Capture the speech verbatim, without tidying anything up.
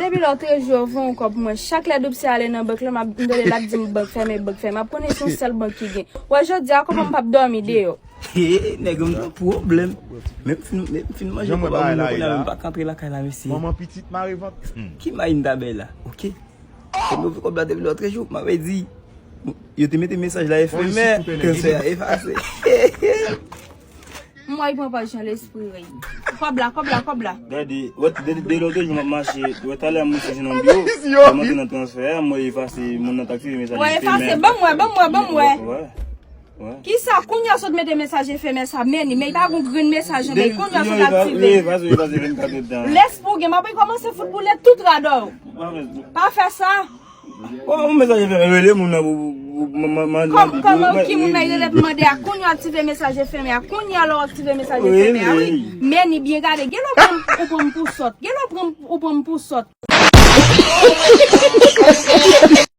Depi lòtrejou yo voye yon kòb pou mwen. Chak lè Doubs ale nan bank la, m ap m tande l ap di m bank fèmen, bank fèmen. M ap konnen se yon sèl bank ki gen. Wè jodi a kòman m p ap dòmi deyò. Hey, nèg yo m nan pwoblèm. Men m fin men m fin manje kòb a moun yo kounye a, m pa ka antre lakay la mesye. Manman pitit mare vant. Ki may m ta bay la? Ok. Kòm yo voye kòb la depi lòtrejou, m ap di yo te mete mesaj la efemè, transfè a efase. M wè y pran pa jan lespri rèy. Kòb la, kòb la, kòb la. Gade, wè, de, de lòt jou m ap mache, wè talè a m soti nan biwo, lè m antre nan transfè a, m wè efase, moun nan t aktive mesaj. Wè efase, ban m wè, ban m wè, ban m wè. Wè, wè. Kisa, kounye a sot mete mesaj efemè sa, men li, men li pa gon grenn mesaj anba l, kounye a sot aktive. Efase, efase vennkat èdtan. Lespri w gen, m ap rekòmanse fout boule tout radò w. Pa fè sa. Bon, yon mesaj fè rele moun nan pou mande. Kòman ki moun nan rele pou mande a? Kounye w aktive mesaj fèmen a. Kounye a lè w aktive mesaj fèmen a, wi. Men ni byen gade. Gen lè w pran m pou sòt. Gen lè w pran m pou sòt.